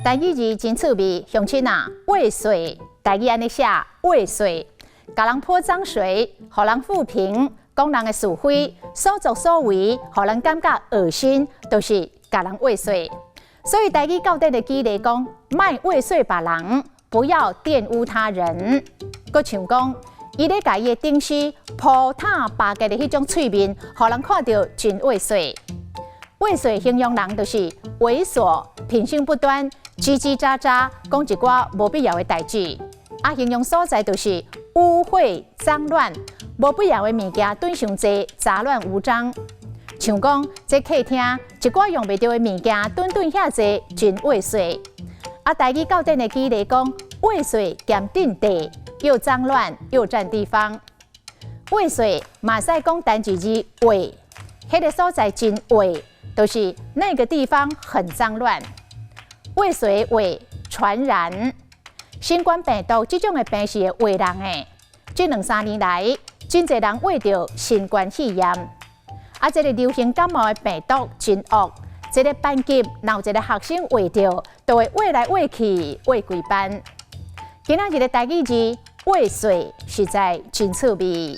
台語字真趣味，鄉親啊，畏水，台語按呢寫，畏水，共人潑髒水，予人負評，講人的是非，所作所為，予人感覺噁心，都是共人畏水。所以台語教典的舉例講，莫畏水別人，不要玷污他人。閣像講，伊咧共伊的頂司鋪塔巴結的彼種喙面，予人看著真畏水。畏水形容人就是猥瑣、品性不端、嘰嘰喳喳，講一寡無必要的代誌。啊，形容所在就是污穢髒亂，無必要的物件囤傷濟，雜亂無章。像講，這客廳一寡用袂著的物件囤囤遐濟，真畏水。啊，台語教典的舉例講，畏水兼鎮地，又髒亂又佔地方。畏水嘛會使講單一字穢，彼個所在真穢，就是那個地方很髒亂。畏水穢傳染，新冠病毒這種的病是會穢人的。這兩三年來，真濟人穢著新冠肺炎。啊，這個流行感冒的病毒真惡，一個班級若有一個學生穢著，就會穢來穢去，穢規班。今仔日的台語字畏水實在真趣味。